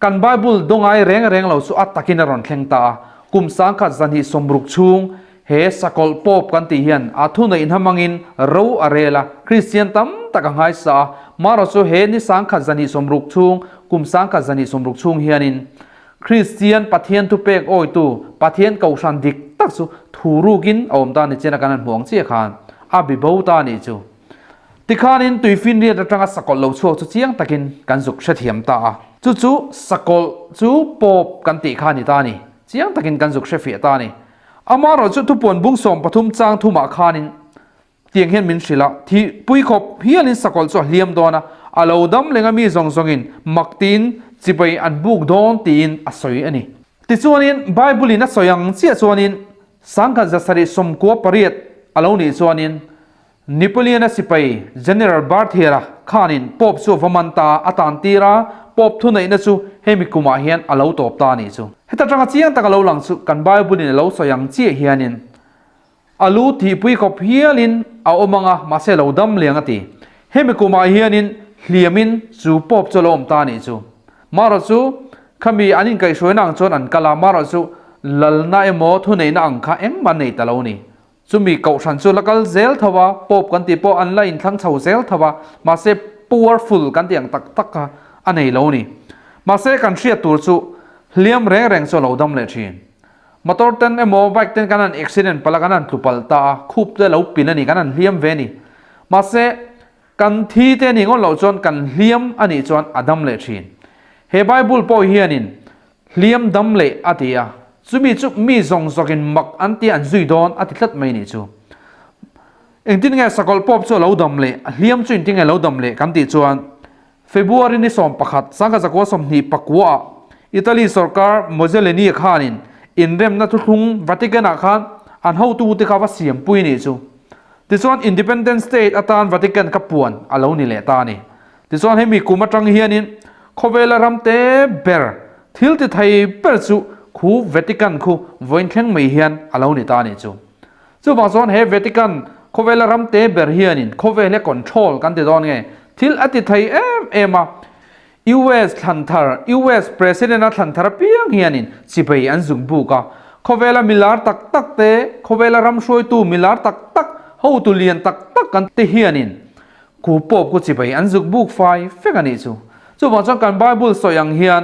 Kan Bible dawngai reng reng lo chu a takin a rawn thleng ta a, kum 1260 chhung he sakawlh Pope kan tih hian a thuneihna hmangin ro a rel a, Kristian tam tak a nghaisa a, marawh chu he ni 1260 chhung, kum 1260 chhung hianin Kristian Pathian thupek awitu Pathian kohhran dik tak chu thu rukin a awm ta ni chian a kan han hmu ang chiah khan a bi bo ta nih chu. Tikhanin tuifinriat atanga sakawlh lo chhuak chu chiang takin kan zuk hrethiam ta a, chu chu sakawlh chu Pope kan tih kha a ni ta a ni, chiang takin kan zuk hrefiah ta a ni. Amaherawh chu thupuan bung 13 chang thumah khanin tiang hian min hrilh a, thih pui khawp hialin sakawlh chu a hliam dawn a, a lo dam leng a mi zawng zawngin mak tiin chibai an buk dawn tiin a sawi a ni. Tichuanin Bible-in a sawi ang chiah chuanin 1798 a lo nih chuanin Napoleon-a sipai General Berthier-a khanin Pope chu va man ta a tan tir a, Pope thuneihna chu hemi kumah hian a lo tawp ta a nih chu. Heta tanga chiang tak a lo lang chu kan Bible-in a lo sawi ang chiah hianin a lu thihpui khawp hialin a awm ang a, mahse a lo dam liang a ti. Hemi kumah hianin hliamin chu Pope chu a lo awm ta a nih chu. Marawh chu khami an inkaihhruaina ang chuan an kal a, marawh chu lalna emaw thuneihna ang kha engmah an nei ta lo a ni. Chumi kohhran chu la kal zel tho a, Pope kan tih pawh an la inthlang chho zel tho a, mahse powerful kan tih ang tak tak kha a nei lo a ni. Mahse kan hriat tur chu hliam reng reng chu a lo dam leh thin. Motor ten emaw bike ten kan han accident palh a, kan han tlu palh ta a, khup te lo pin a ni, kan han hliam ve a ni. Mahse kan thi te nih ngawt loh chuan kan hliam a nih chuan a dam leh thin. He Bible pawh hianin Hliam dam leh a ti a, chumi chu mi zawng zawkin mak an tia an zui dawn a ti tlat mai nih chu. Engtin nge sakawlh pawp chu a lo dam leh, a hliam chu engtin nge a lo dam leh kan tih chuan February ni 11, 1929 ah Italy sorkar Mussolini khanin inremna thuthlung Vatican ah khan an hotute kha va siampui nih chu. Tichuan Independent State atan Vatican kha puan a lo ni leh ta a ni. Tichuan hemi kum atang hianin khawvela ram te ber thil ti thei ber chu khu Vatican khu vawiin thleng mai hian a lo ni ta a nih chu. Chuvang chuan he Vatican khawvela ram te ber hianin khawvel hi control kan ti dawn nge thil a ti thei em em a, US thlan thar, US President a thlan thar apiang hianin chipei an zuk buk a, khawvela milar tak tak te, khawvela ram hruaitu milar tak tak, hotu lian tak tak kan te hianin Ku pawp ku chibai an zuk buk fai fek a nih chu. Chuvang chuan kan Bible sawi ang hian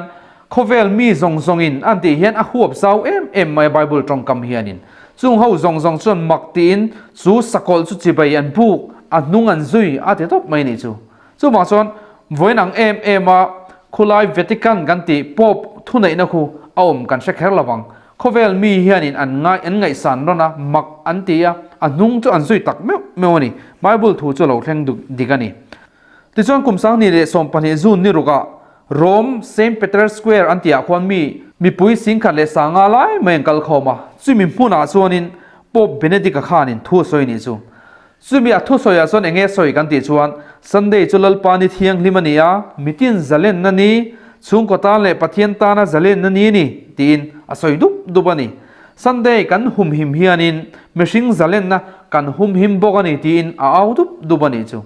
khawvel mi zawng zawngin an tih hian a huap zau em em mai a Bible tawngkam hianin. Chung ho zawng zawng chuan mak tiin chu sakawlh chu chibai an buk, a hnung an zui a ti tawp mai a nih chu. Chuvang chuan vawiin ang em em a khulai Vatican kan tih Pope thuneihna khu a awm kan hre kher lo vang. Khawvel mi hianin an ngai an ngaihsan rawn a, mak an ti a, a hnung chu an zui tak meuh meuh a ni. Bible thu chu a lo thleng duk dik a ni. Tichuan kum 2012 June ni rukah Rome Saint Peter's Square an tihah khuan mi mipui 10,500 lai mai an kal khawm a, chumi hmunah chuanin Pope Benedict-a khanin thu a sawi nih chu. Chumi a thusawiah chuan eng nge sawi kan tih chuan Sunday chu Lalpa ni thianghlim a ni a, mitin zalenna ni. chhungkaw tan leh Pathian tana zalenna ni a ni, tiin a sawi dup dup a ni. Sunday kan humhim hianin mihring zalenna kan humhim bawk a ni tiin a au dup dup a nih chu.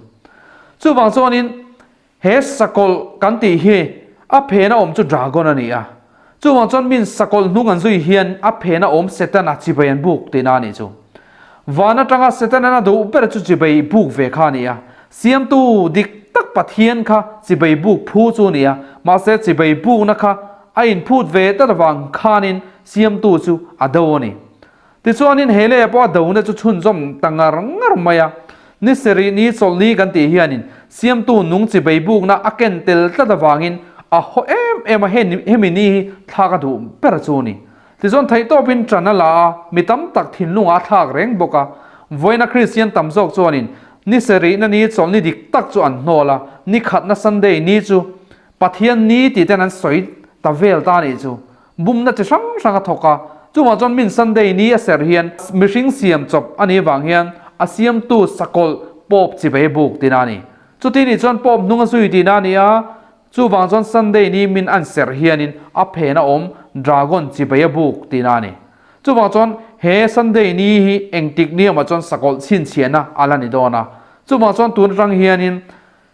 Chuvang chuanin he sakawlh kan tih hi a phena awm chu dragon a ni a. Chuvang chuan min sakawlh hnung an zui hian a phena awm Setana chibai an buk tihna a nih chu. Van atanga Setana a duh ber chu chibai buk ve kha a ni a. Siamtu dik tak Pathian kha chibai buk phu chu a ni a, mahse chibai bukna kha a inphut ve tlat avang khanin Siamtu chu a do a ni. Tichuanin he leiah pawh a dona chu chhunzawm ta ngar ngar mai a. Ni sarih ni chawlhni kan tih hianin Siamtu nung chibai bukna a ken tel tlat avangin a haw em em a, hemi ni hi thlak a duh ber chu a ni. Tichuan theihtawpin ṭan a la a, mi tam tak thinlungah a thlak reng bawk a. Vawiina Kristian tam zawk chuanin ni sarihna ni chawlhni dik tak chu an hnawl a, ni khatna Sunday ni chu Pathian ni tih ten an sawi ta vel ta anih chu. Bumna chi hrang hrang a thawk a, chuvang chuan min Sunday ni a serh hian mihring siam chawp a nih vang hian a siamtu sakawlh pawp chi ve buk tihna a ni. Chuti nih chuan pawp hnung a zui tihna a ni a, chuvang chuan Sunday ni min an serh hianin a phen a awm dragon chi ve a buk tihna a ni. Chuvang chuan he Sunday ni hi engtik ni awmah chuan sakawlh chhinchhiahna a la ni dawn a, chuvang chuan tun atang hianin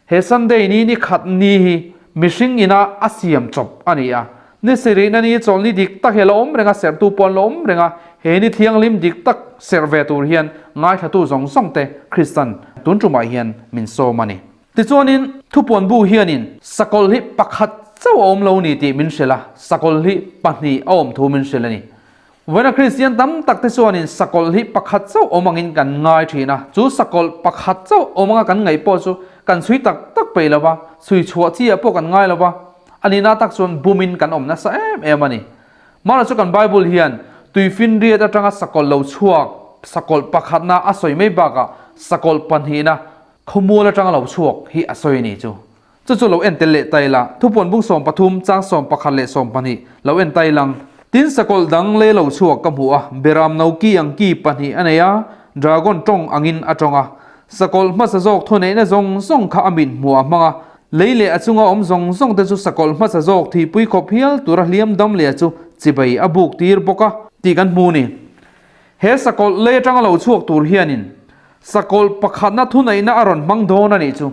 He Sunday ni ni khat ni hi mihring ina a siam chawp a ni a. Ni sarihna ni chawlhni dik tak hi a la awm reng a, serhtu pawh an la awm reng a. He ni thianghlim dik tak serh ve tur hian ngaithlatu zawng zawng te Kristan tun tumah hian min sawm a ni. Tichuanin thupuan bu hianin sakawlh hi pakhat chauh a awm lo ni tih min hrilh a, sakawlh hi pahnih a awm thu min hrilh a ni. Vawiina Kristian tam tak te chuanin sakawlh hi pakhat chauh awm angin kan ngai thin a, chu sakawlh pakhat chauh awm anga kan ngaih pawh chu kan chhui tak tak peih lo va, chhui chhuah chi ah pawh kan ngai lo va, a nihna tak chuan bumin kan awm nasa em em a ni. Mahna chu kan Bible hian tuifinriat atanga sakawlh lo chhuak sakawlh pakhatna a sawi mai bakah sakawlh pahnihna khawmual atanga lo chhuak hi a sawi a ni chu. Chu chu lo en tel leh ta ila, thupuan bung 13, chang 11 leh 12 lo en ta ilang. Tin sakawlh dang lei lo chhuak ka hmu a, beram no ki ang ki pahnih a nei a, dragon tawng angin a tawng a. Sakawlh hmasa zawk thuneihna zawng zawng kha a mit hmuh a hmang a, lei leh a chunga awm zawng zawng te chu sakawlh hmasa zawk thihpui khawp hial tura hliam dam leh chu chibai a buk tir bawk a tih kan hmu ni. He sakawlh lei atanga lo chhuak tur hianin sakawlh pakhatna thuneihna a rawn hmang dawn a nih chu.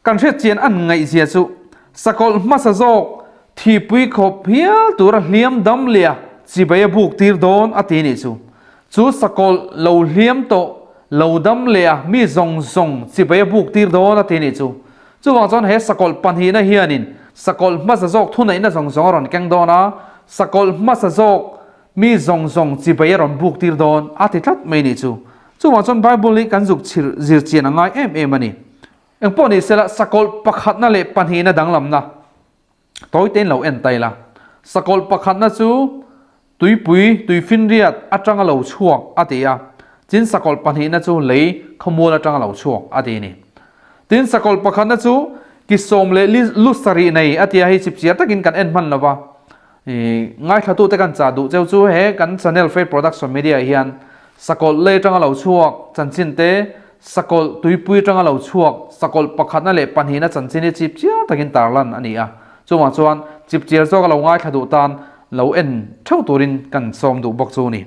Kan hriatchian an ngaihzia chu sakawlh hmasa zawk thihpui khawp hial tura hliam dam leh a chibai a buk tir dawn a ti nih chu. Chu sakawlh lo hliam tawh lo dam leh a mi zawng zawng chibai a buk tir dawn a ti nih chu. Chuvang chuan he sakawlh pahnihna hianin sakawlh hmasa zawk thuneihna zawng zawng a rawn keng dawn a, sakawlh hmasa zawk mi zawng zawng chibai a rawn buk tir dawn a ti tlat mai nih chu. Chuvang chuan Bible hi kan zuk chhir zir chian a ngai em em a ni. Engpawh ni sela sakawlh pakhatna leh pahnihna danglamna tawi tein lo en ta ila. Sakawlh pakhatna chu tuipui, tuifinriat atanga lo chhuak a ti a, tin sakawlh pahnihna chu lei khawmual atanga lo chhuak a ti a ni. Tin sakawlh pakhatna chu ki sawm leh lu sarih nei a ti a, hei chipchiar takin kan en hman lova. Ngaithlatute kan chah duh cheu chu he kan channel Faith Production Media hian sakawlh lei atanga lo chhuak chanchin te, sakawlh tuipui atanga lo chhuak sakawlh pakhatna leh pahnihna chanchin hi chip chiar takin tarlan a ni a. Chuvang chuan chip chiar zawka lo ngaithla duh tan lo en theuh turin kan sawm duh bawk chu a ni.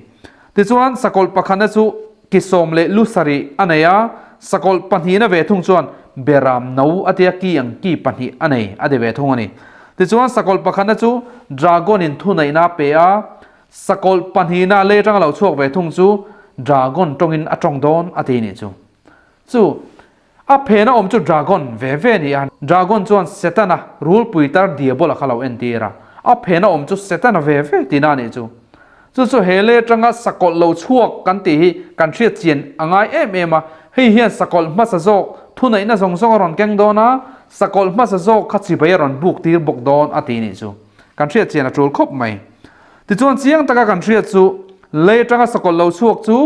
Tichuan sakawlh pakhatna chu ki sawm leh lu sarih a nei a, sakawlh pahnihna ve thung chuan beram no a tia ki ang ki pahnih a nei a ti ve thung a ni. Tichuan sakawlh pakhatna chu dragon in thuneihna a pe a, sakawlh pahnihna lei atanga lo chhuak ve thung chu dragon tawngin a tawng dawn a ti nih chu. Chu a phena awm chu dragon ve ve a ni a, dragon chuan Setana rulpui tar diabola kha lo entir a, a phena awm chu Setana ve ve tihna a nih chu. Chu chu he lei atanga sakawlh lo chhuak kan tih hi kan hriat chian a ngai em em a, hei hian sakawlh hmasa zawk thuneihna zawng zawng a rawn keng dawn a, sakawlh hmasa zawk kha chibai a rawn buk tir bawk dawn a ti nih chu kan hriat chian a tul khawp mai. Tichuan chiang taka kan hriat chu lei atanga sakawlh lo chhuak chu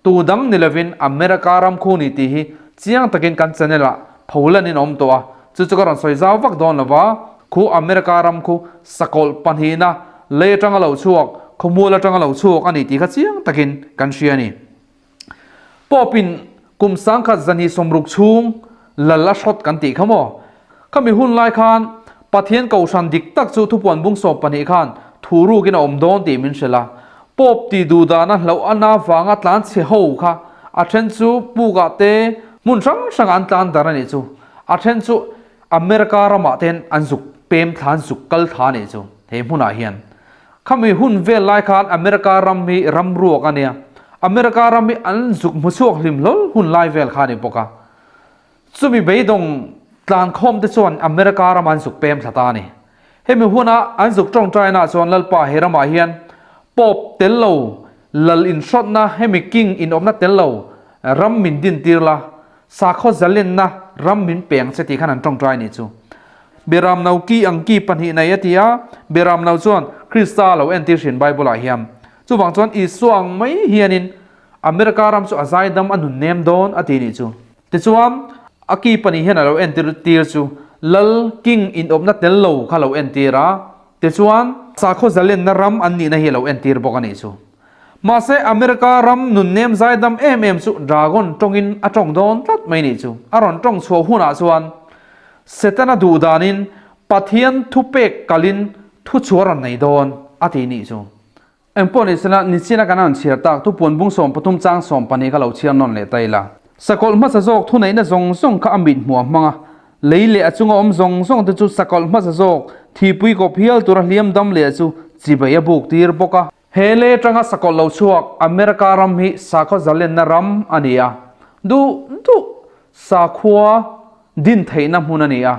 tu dang ni lovin America ram khu ni tih hi chiang takin kan channel ah pholan in a awm tawh a, chu chu ka rawn sawi zau vak dawn lova, khu America ram khu sakawlh pahnihna lei atanga lo chhuak, khawmual atanga lo chhuak a ni tih kha chiang takin kan hria a ni. Pope in kum sangkhat zahnih sawmruk chhung lal a hrawt kan tih kha maw? Khami hun lai khan. Pathian Kohhran dik tak chu thupuan bung 12 khan thu rukin a awm dawn tih min hrilh a. Pope tih duh dana hlauh a na vanga tlan chhe ho kha a then chu pukah te hmun hrang hrangah an tlan dar a nih chu. A then chu America ramah ten an zuk pem thla an zuk kal thla a nih chu he hmunah hian. Khami hun vel lai khan America ram hi ram ruak a nia. America ram hi an zuk hmu chhuak hlim hlawl hun lai vel kha a ni bawk a. Chumi beidawng tlankhawm te chuan America rama an zuk pem thla ta a ni. Hemi huna an zuk tawngtaina chuan Lalpa he ramah hian Pope tel lo, lal inhrawtna, hemi king inawmna tel lo ram min dintir la, sakhaw zalenna ram min pe ang che tih khan an tawngtai a nih chu. Beramno ki ang ki pahnih nei a ti a, Beramno chuan Krista lo entir thin Bible-ah hian. Chuvang chuan Isua ang mai hianin America ram chu a zaidam a nun nem dawn a ti nih chu. Tichuan, a ki pahnih hian a lo entir tir chu Lal, King, inawpna tel lo kha lo entir a, tichuan, sakhaw zalenna ram an nihna hi a lo entir bawk a nih chu. Mahse, America ram nunnem zaidam em em chu Dragon tawngin a tawng dawn tlat mai nih chu. A rawn tawng chhuah hunah chuan Setana duh danin Pathian thupek kalin thuchhuah rawn nei dawn a ti nih chu. Engpawh ni sela, nichina kan han chhiar tak thupuan bung 13 chang 12 kha lo chhiar nawn leh ta ila. Sakawlh hmasa zawk thuneihna zawng zawng kha a mit hmuh a hmang a, lei leh a chunga awm zawng zawng te chu sakawlh hmasa zawk thipui kawp hial tura hliam dam leh chu chibai a buk tir bawk a. He lei atanga sakawlh lo chhuak America ram hi sakhaw zalenna ram a ni a, duh duh sakhua din theihna hmun a ni a,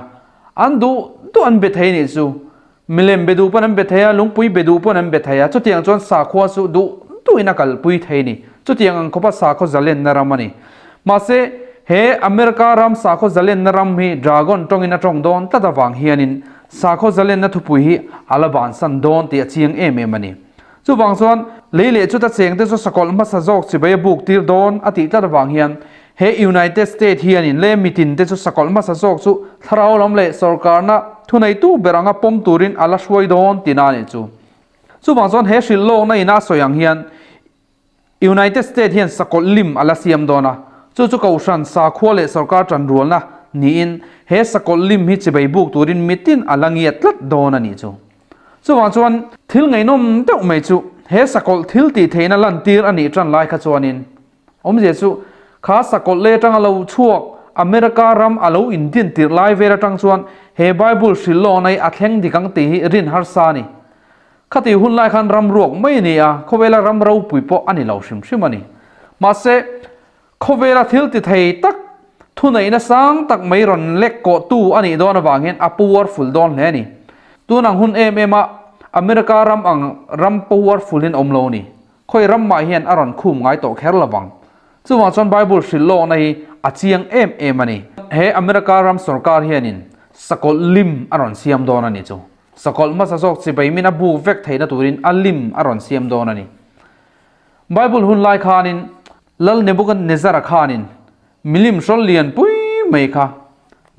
an duh duh an be thei nih chu. Milem be duh pawn an be thei a, lungpui be duh pawn an be thei a, chutiang chuan sakhua chu duh duhin a kalpui thei a ni. Chutiang ang khawpa sakhaw zalenna ram a ni. Mahse, he America ram sakhaw zalenna ram hi dragon tawngin a tawng dawn tlat avang hianin sakhaw zalenna thupui hi a la bansan dawn tih a chiang em em a ni. Chuvang chuan, lei leh chuta chengte chu sakawlh hmasa zawk chibai a buk tir dawn a tih tlat avang hian he United State hianin leh mitin te chu sakawlh hmasa zawk chu thlarau lam leh sorkarna thuneitu ber anga pawm turin a la hruai dawn tihna a nih chu. Chuvang chuan he hrilh lawkna ina a sawi ang hian United State hian sakawlh lim a la siam dawn a, chu chu Kohhran, sakhua leh sorkar tanrualna niin he sakawlh lim hi chibai buk turin mitin a la ngiat tlat dawn a nih chu. Chuvang chuan thil ngaihnawm deuh mai chu he sakawlh thil tih theihna lantir a nih tan lai kha chuanin awmzia chu kha sakawlh lei atanga lo chhuak America ram a lo indin tirh lai vel atang chuan he Bible hrilh lawna hi a thleng dik ang tih hi rin harsa a ni. Khati hun lai khan ram ruak mai a ni a, khawvela ram ropui pawh a ni lo hrim hrim a ni. Mahse, khawvela thil ti thei tak, thuneihna sang tak mai rawn lek kawhtu a nih dawn avangin a powerful dawn hle a ni. Tun ang hun em em a America ram ang ram powerful in awm lo a ni. Khawi ram mah hian a rawn khum ngai tawh kher lo vang. Chuvang chuan Bible hrilh lawkna hi a chiang em em a ni. He America ram sorkar hianin sakawlh lim a rawn siam dawn a ni chu. Sakawlh hmasa zawk chibai min a buk vek theihna turin a lim a rawn siam dawn a ni. Bible hun lai khanin Lal Nebuchadnezzar-a khanin milim hrawl lian pui mai kha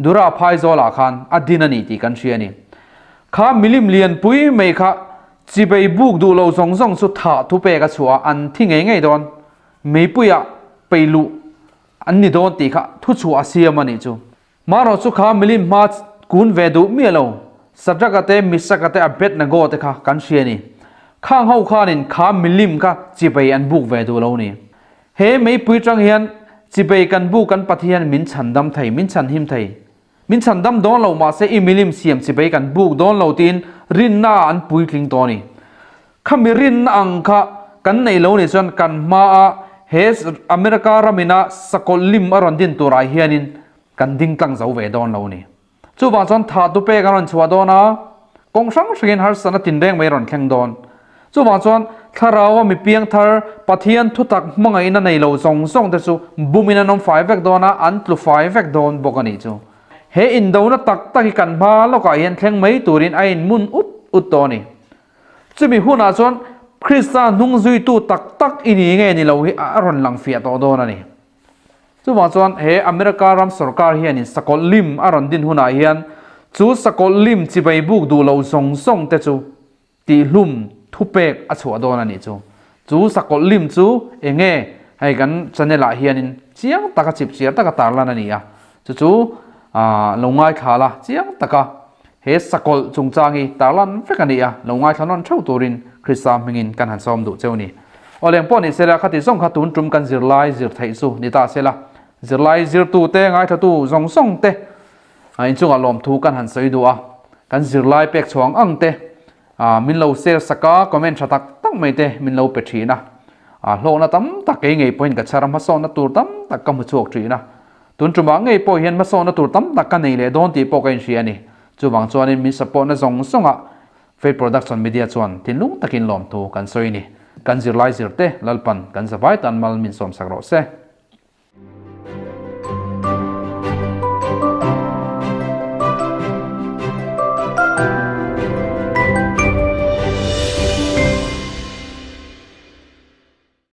Dura phaizawlah khan a din a ni tih kan hria a ni. Kha milim lian pui mai kha chibai buk duh lo zawng zawng chu thah thu pek a chhuah a, an thi ngei ngei dawn. Meipuiah peiluh an ni dawn tih kha thuchhuah a siam a nih chu. Marawh chu kha milim hma kun ve duh miah lo, Sadraka te, Misaka te, Abednego te kha kan hria a ni. Khang ho khanin kha milim kha chibai an buk ve duh lo ni. He meipui tang hian chibai kan buk kan Pathian min chhandam thei, min chhanhim thei. Min chhandam dawn lo mahse i milim siam chibai kan buk dawn lo tiin rinna ah an puitling tawh a ni. Khami rinna ang kha kan neih lo nih chuan kan hmaa he America ramina sakawlh lim a rawn din turah hianin kan ding tlang zo ve dawn lo a ni. Chuvang chuan tha tu pek a rawn chhuah dawn a, kawng hrang hrangin harsatna tinreng mai a rawn thleng dawn. Chuvang chuan Thlaraua mi piangthar Pathian thutak hmangaihna nei lo zawng zawng te chu bumin an awm fai vek dawn a, an tlu fai vek dawn bawk a nih chu. He indona tak tak hi kan hma lawkah hian thleng mai turin a inmun ut ut tawh a ni. Chumi hunah chuan Krista hnung zuitu tak tak i ni nge ni lo hi a rawn lang fiah tawh dawn a ni. Chuvang chuan he America ram sorkar hianin sakawlh lim a rawn din hunah hian chu sakawlh lim chibai buk duh lo zawng zawng te chu tihlum thupek a chhuah dawn a nih chu. Chu sakawlh lim chu eng nge hei kan channel ah hianin chiang taka chipchiar taka tarlan a ni a, chu chu lo ngaithla la chiang taka. He sakawlh chungchang hi tarlan vek a ni a, lo ngaithla nawn theuh turin Krista hmingin kan han sawm duh cheu ni. Aw leng pawh ni sela, khati zawng kha tun tum kan zirlai zir theih chu ni ta sela, zirlai zirtute, ngaithlatu zawng zawng te inchungah lawmthu kan han sawi duh a, kan zirlai pek chhuang ang te min lo share sak a, comment tha tak tak mai te min lo pe thin a, hlawkna tam tak kei ngei pawhin ka chhar a, hmasawnna tur tam tak ka hmu chhuak thin a. Tun tumah ngei pawh hian hmasawnna tur tam tak ka nei leh dawn tih pawh ka inhria a ni. Chuvang chuanin min support na zawng zawngah Faith Production Media chuan thinlung takin lawmthu kan sawi a ni. Kan zirlai zirte Lalpan kan zavai tan mal min sawmsak rawh se.